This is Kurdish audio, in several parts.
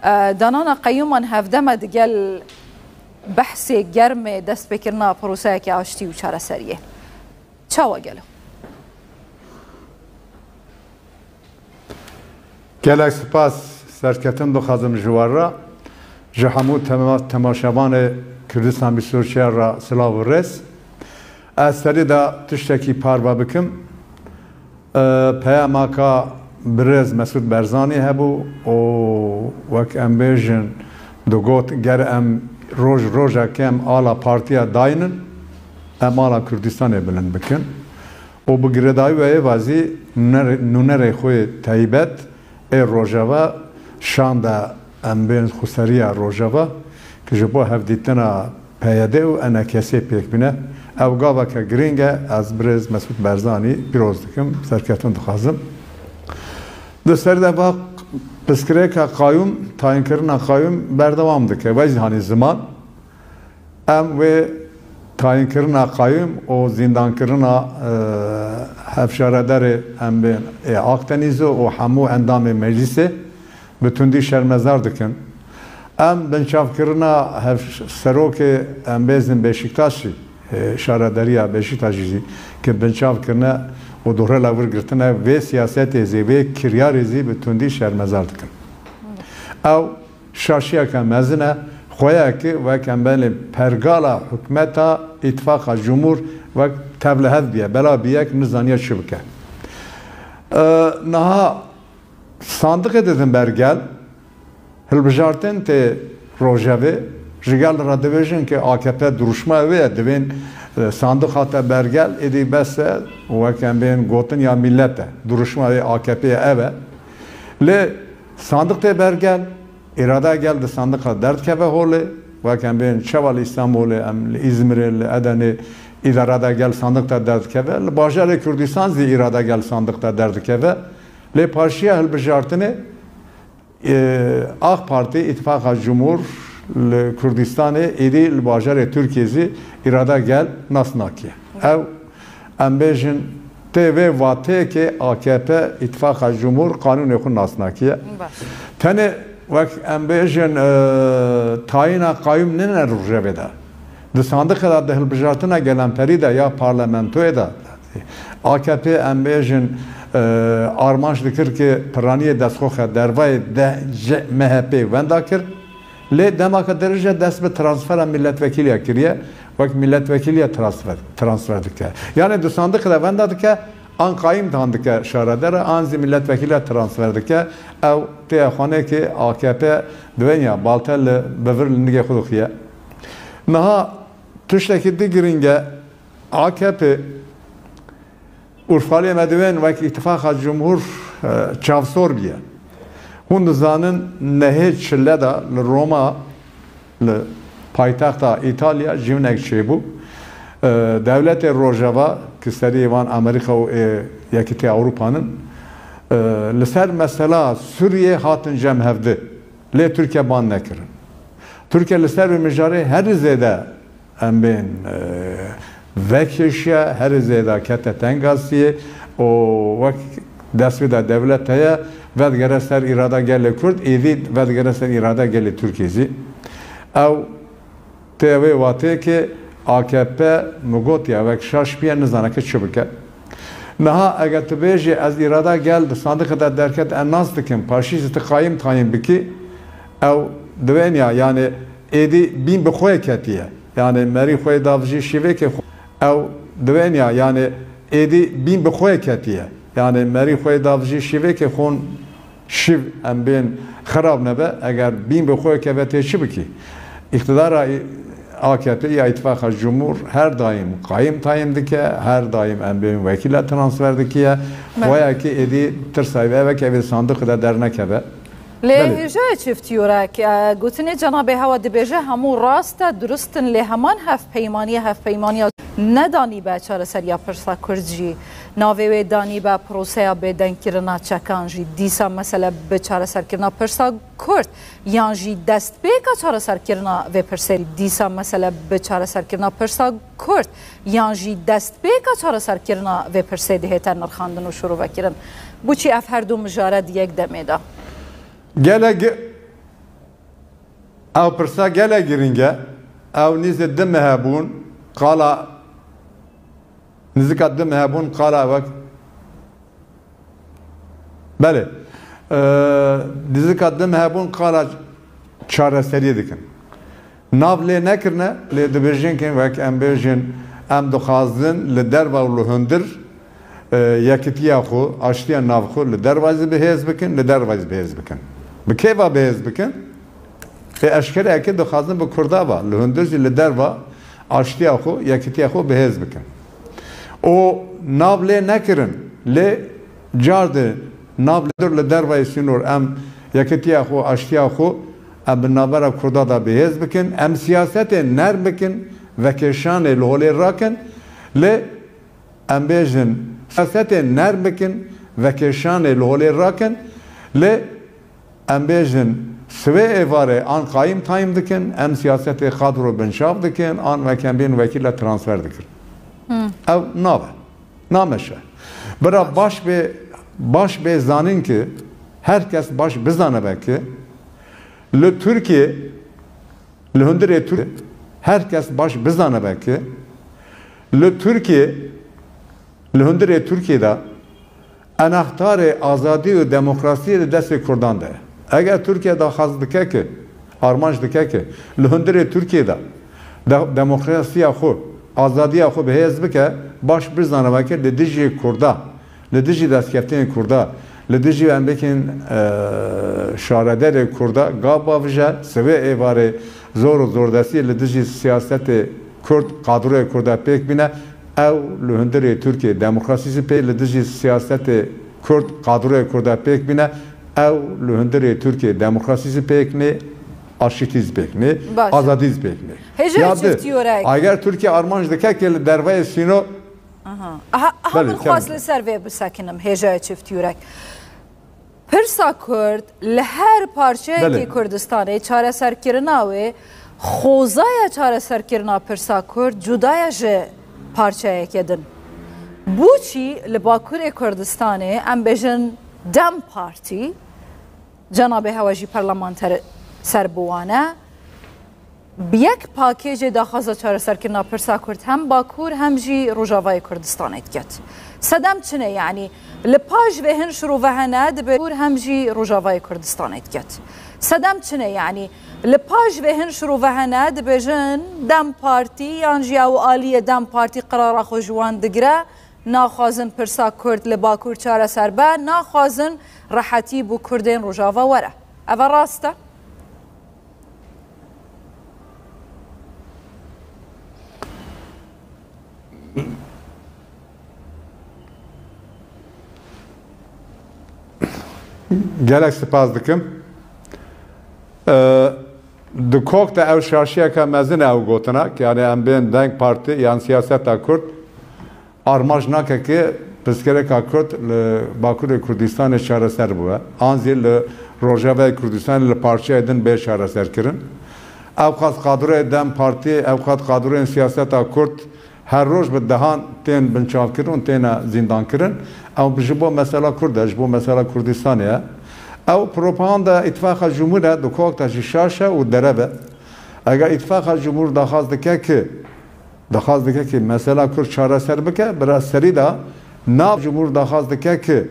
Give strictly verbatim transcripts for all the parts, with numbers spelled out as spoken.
E, danana qeyûman hevdem e digel behsê germê destpêkirina proseyeke aştî û çareseriyê. Çawa gelo? Gelek spas, serketin dixwazim ji we re. Ji hemû tema-, temaşevanê Kurdistan bîst û çar re silav û rêz. Ez serî de tiştekî parve bikim. E, peyamaka birêz Mesûd Berzanî hebû û wek em bêjin digot, ger em roj rojekê em ala partiya daynin, em ala Kurdistanê bilind bikin. Û bi girêdayî wê va zî nûnerê, nûnerê xwe yê taybet ê Rojava şande em bên xweseriya Rojava ki ji bo hevdîtina P Y D û E N K S pêk bîne. Ew gaveke girîng e, ez birêz Mesûd Berzanî pîroz dikim, serkeftin dixwazim. Di ser de va pirsgirêka qayûm, tayînkirina qayûm berdewam dike. Wezî hanî ziman. Em wê tayînkirina qayûm û zîndankirina, e, hevşaredarê em bên ê Akdenîzê û hemû endamê meclîsê bi tundî şermezar dikin. Em binçavkirina hev-, serokê em bêzin Beşiktaşî, e, şaredariya Beşiktaşî jî ki binçav kirine û dohrela wir girtine, vê siyasetê zî, vê kiryarê zî bi tundî şermezar dikin. Ew şaşiyeke mezin e. Xweyekî wek em belê pergala hikûmeta Îtifaqa Cumhur wek tevlihev bûye, bela bûye ki nizaniye çi bike. E, niha sandiqê didin ber gel, hilbijartin tê rojevê, ji gel re dibêjin ki A K P duruşma wê ye, divên, e, sandiq hate ber gel, êdî bes e, wek em bên gotin ya millet e. Duruşma wê A K P ye ev e. Lê sandiq tê ber gel, Îrada gel di sandiqa derdikeve holê, wek em bên çawa li Îstanbulê, em li Îzmirê, li Edenê îrada gel sandiq te derdikeve, li bajarê Kurdistan zî îrada gel sandiq te derdikeve. Lê paşiya hilbijartinê, e, AK Partî, Îtifaqa Cumhur li Kurdistanê êdî li bajarê Tirkiyê zî îrada gel nas nakiye. Ew Em bêjin, tê vê vateyekê A K P Îtifaqa Cumhur qanûnê xwe nas nakiye. Baş. Tenê wek em bêjin, e, tayîna qayûm nîne rojevê de. Di sandiqê de, di hilbijartina gelemperî de ya parlamentoyê de A K P em bêjin, e, armanc dikir ki piraniyê destxoxe dervayê de C-, M H P wenda kir. Lê dema ke dirêj e dest bi transfera milletvekiliya kiriye, wek milletvekiliya transfer, transfer dike. Yani di sandiqê de wenda dike, an qayîm dan dike şaredere, an zî milletvekiliya transfer dike. Ew têye xanê ki A K P diwên ya balte li bivir li nigê xwe dixiye. Niha tiştekî di girîng e, A K P Urfalê me diwên wek Îtifaqa Cumhur, e, çavsor bûye. Hûn dizanin nehê çile de li Roma, li paytexta Îtalya civnek çêbû. E, dewletê Rojava, ki serî wan Amerîka û ê Yekîtiya Ewropanin, e, li ser mesela Sûriyê hatin cem hevdi. Lê Tirkiye ban nekirin. Tirkiye li ser vê mijarê herî zêde em bên, e, vekêşiye, herî zêde kete tengasiyê û wek destê de dewlet heye, vedigere ser îrada gelê Kurd, êdî vedigere ser îrada gelê Tirkiyê zî. Ew tê wê watê ki A K P min gotiye wek şaş bûye, nizane ki çi bike. Niha eger tu bêjî ez îrada gel di sandiqê de derket, e nas dikim, paşî zî tu qayîm tayîn bikî, ew diwên ya, yani êdî bîn bi xwe ketiye. Yani merî xwe da vijî şîvê ke xwe. Ew diwên ya, yani êdî bîn bi xwe ketiye. Yani merî xwe da vijî şîvê ke xon şiv em bên xirab nebe, eger bîn bi xwe keve tê çi bikî? Îqtidara A K P ya Îtifaqa Cumhur her daîm qayîm tayîn dike, her daîm em bên wekîle transfer dikiye. Belê. Xweyekî êdî tirsa wê eve ke vê sandiqê de dernekeve. Lê Belê. Hêjayê çiftî yorek, e, gotinê cenabê hewa dibêje hemû rast e, durist in, lê heman hevpeymaniye, hevpeymaniya nedanîbe çareseriya pirsa Kurd jî. Navê wê danîbe proseya bêdengkirina çekan jî. Dîsa mesele bi çareserkirina pirsa Kurd yan jî destpêka çareserkirina vê pirsê, dîsa mesele bi çareserkirina pirsa Kurd yan jî destpêka çareserkirina vê pirsê dihête nirxandin û şirovekirin. Boçî ev her du mijare di yek demê de? Gelek Ew pirsa gelek girîng e. Ew nîzê du mehe bûn, qala, nizika du mehe bûn, qala wek, belê, e, nizika du mehe bûn, qala çareseriyê dikin. Nav lê nekirine, lê dibêjin ki wek em bêjin, em dixwazin li derve û li hundir, e, yekitiya xwe, aştiya nav xwe li derve zî bi hêz bikin, li derve zî bi hêz bikin. Bi kê ve bi hêz bikin? Ê eşkereyekê dixwazin bi Kurda ve, li hundir zî li derve aştiya xwe, yekitiya xwe bi hêz bikin. Û nav lê nekirin, lê car di nav li dur li dervayê sînor em yekitiya xwe, aştiya xwe em bi navbera Kurda de bi hêz bikin, em siyasetê nerm bikin, vekêşanê li holê rakin, lê em bêjin siyasetê nerm bikin, vekêşanê li holê rakin, lê em bêjin siwê êvarê an qayîm tayîm dikin, em siyasetê qadro binçav dikin, an wek em bên wekîle transfer dikin. Hmm. Ew nabe. Nameşe. Bira baş bê, baş bê zanîn ki her kes baş bizanibe ki li Tirkiye, li hundirê Tirkiye, her kes baş bizanibe ki li Tirkiye, li hundirê Tirkiye de enextarê azadî û demokrasiyê di destê Kurdan de ye. Eger Tirkiye daxwaz dike ki, armanc dike ki, li hundirê Tirkiye de, de demokrasiya xwe, azadiya xwe bi hêz bike, baş bizanibe ki li dijî Kurda, li dijî destkeftiyên Kurda, li dijî em bikin, e, şaredarê Kurda, gav bavije, siwê êvarê zor û zordestiyê li dijî siyasetê Kurd, kadroyê Kurda pêk bîne, ew li hundirê Tirkiye demokrasî zî pê, li dijî siyasetê Kurd, kadroyê Kurda pêk bîne, ew li hundirê Tirkiye demokrasî zî pêk nê, aşitî zî pêk nê, Baş. azadî zî pêk nê. Hêjayê Ya di, çift yûrek. eger Tirkiye armanc dike ki li derveyê sîno Aha. Aha, aha Belê, min xwest kerem. li ser vê bisekinim, hêjayê çift yûrek. Pirsa Kurd li her parçeyekî Belê. Kurdistanê çareserkirina wê, xozaya çareserkirina pirsa Kurd cuda ye ji parçeyeke din. Boçî li Bakurê Kurdistanê em bêjin DEM Partî, cenabê hewe jî parlamenter ser bi wan e, bi yek pakêjê daxwaza çareserkirina pirsa Kurd hem Bakur hem jî Rojavayê Kurdistanê diket. Sedem çi ne, yanî li paş vê hin şirove hene dibe Bakur hem jî Rojavayê Kurdistanê diket. Sedem çi ne, yanî li paş vê hin şirove hene dibêjin DEM Partî yan jî ew aliyê DEM Partî qirara xwe ji wan digire, naxwazin pirsa Kurd li Bakur çareser be, naxwazin rehetî bo Kurdên Rojava were. Ev rast e? Gelek spas dikim. Ee, di kok de ew şaşiyeke mezin e ew gotina, ki yani em bên DEM Partî yan siyaseta Kurd armanc nake ki pirsgirêka Kurd li Bakurê Kurdistanê çareser bibe. An zî li Rojavayê Kurdistanê li parçeyê din bê çareserkirin. Ew qas kadroyê DEM Partî, ew qas kadroyên siyaseta Kurd her roj bi dehan tên binçavkirin û têne zîndankirin. Ew ji bo mesela Kurd e, ji bo mesela Kurdistanê ye. Ew propaganda Îtifaqa Cumhur e, di kok de jî şaş e û derev e. Eger Îtifaqa Cumhur daxwaz dike ki, daxwaz dike ki mesela Kurd çareser bike, bira serî de nav Cumhur daxwaz dike ki,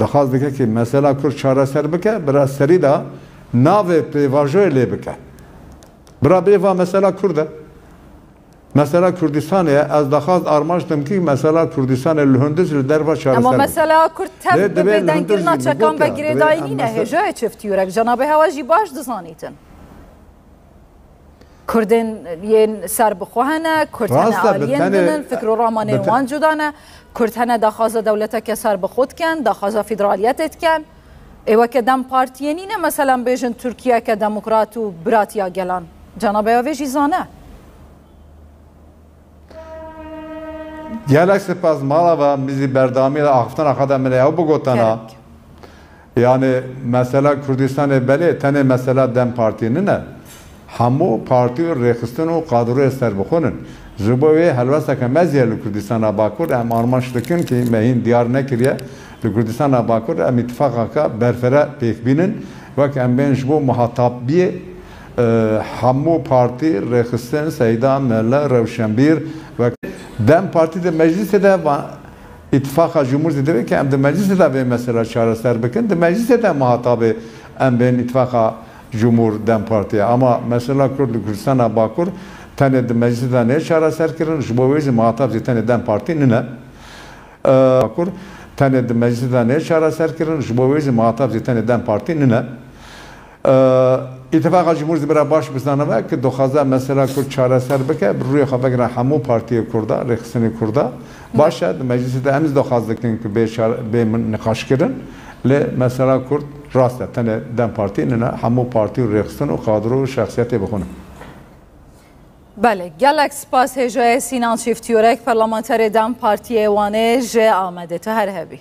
daxwaz dike ki mesela Kurd çareser bike, bira serî de navê pêvajoyê lê bike. Bira bê va mesela Kurd e. Mesela Kurdistanê ye, ez daxwaz armanc dim ki mesela Kurdistanê li hundir li derva çareser Ama bike. mesela Kurd tev Lê bi divê li hundir bêdenkirina jî li çekan gotiya, ve divê girêdayî em nîne, mesela hêjayê çift yûrek. Cenabê hewa jî baş dizanîtin. Kurdên yên ser bi xwe hene, Kurd hene Rast e, bi aliyên tenê, din in, fikr û ramanên bi te- wan cuda ne. Kurd hene daxwaza dewleteke ser bi xwe dikin, daxwaza federaliyetê dikin. Ê weke DEM Partiyê nîne, meselen bêjin Tirkiyeke demokrat û biratiya gelan. Cenabê wê jî zane. Gelek spas mala ve, min zî berdewamî de axiftina xwe de min ê ew bigotana. Kerem. Yani mesela Kurdistanê belê tenê mesela DEM Partî nine. Hemû partî û rêxistin û kadroyê serbixwe nin. Ji bo wê helwesteke mezin e li Kurdistana Bakur, em armanc dikin ki me hîn diyar nekiriye. Li Kurdistana Bakur em îtifaqeke berfere pêk bînin. Wek em bên ji bo muhatabiyê Hemû partî, rêxistin, seyda, mele, rewşenbîr ve DEM Partî di meclisê de va-, îtifaqa cumhur zî divê ki em di meclisê de vê mesela çareser bikin. Di meclisê de muhatabê em bên îtifaqa cumhur DEM Partî ye. Ama mesela Kurd li Kurdistana Bakur tenê di meclisê de nê çareser kirin. Ji bo wê jî muhatab jî tenê DEM Partî nine. Bakur tenê di meclisê de nê çareser kirin. Ji bo wê jî muhatab jî tenê DEM Partî nine. Îtifaqa Cumhur zî bira baş bizanibe ki dixwaze mesela Kurd çareser bike, bi rûyê xwe vegire hemû partiyê Kurda, rêxistinê Kurda. Baş e, di meclisê de em zî dixwaz dikin ki bê çar-, bê min niqaş kirin. Lê mesela Kurd rast e, tenê DEM Partî nine, hemû partî û rêxistin û kadro û şexsiyetê bi xwe ne. Belê, gelek spas hêjayê Sînan Çîftyurek, parlamenterê DEM Partiyê Wanê ji Amedê. Tu her hebî.